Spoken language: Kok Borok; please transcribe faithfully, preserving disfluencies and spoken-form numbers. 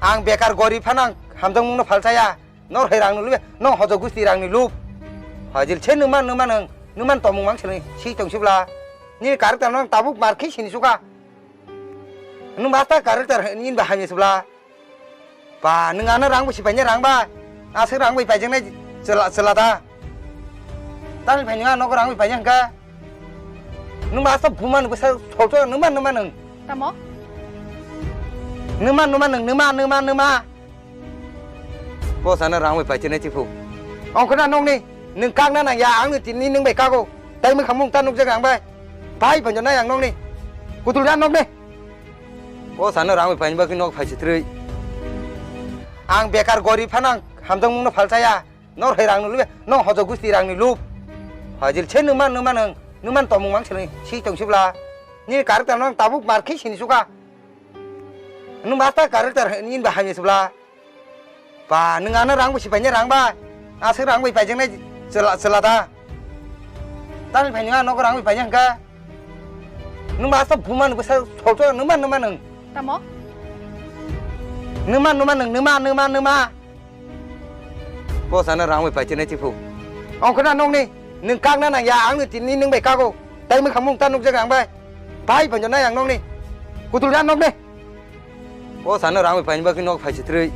Ang bekar gorib phano ang hamjakmungno phalsaya. Nor hai rangni lube, nong hojo gusti rangni lub. Hajil se numa, numa nung, numa tomung mang seleng si tong sibla. Ni character nang tabuk mar khe sini suka. Nung basta character ni ba hamya sibla. Ba, nung ano rang bo sipai ni rang ba. Aswk rang bai paijak nai chela, chela da. Tani phai nung ano rang bai paijak hwnkha. Nung ba aswk buma nung bwsa solto numa, numa nung. Tamo? Numa, numa nung, numa, numa, numa. Bo sana rang bai paijak nai chifu. Ongkho na nong ni, nung kak na nang ya, ang ni tini nung bai kago. Tai mung khamung ta nukjak ang bai. Bai banjo nai ang nong ni. Kutul da nong ni. O sano rang bai paini bagwi nok phai sitrwi. Ang bekar gorib phano ang hamjakmungno phalsaya. Nor hai rangni lube, nong hojo gusti rangni lub. Hajil se numa, numa nung, numa tomung mang seleng si tong sibla. Ni character nang tabuk mar khe sini suka. Nung basta character ni ba hamya sibla. Ba, nung ano rang bo sipai ni rang ba. Aswk rang bai paijak nai chela, chela da. Tani phai nung ano rang bai paijak hwnkha. Nung ba aswk buma nung bwsa solto numa, numa nung. Tamo? Numa, numa nung, numa, numa, numa. Bo sana rang bai paijak nai chifu. Ongkho na nong ni, nung kak na nang ya, ang ni tini nung bai kago. Tai mung khamung ta nukjak ang bai. Bai banjo nai ang nong ni. Kutul da nong ni. O sano rang bai paini bagwi nok phai sitrwi.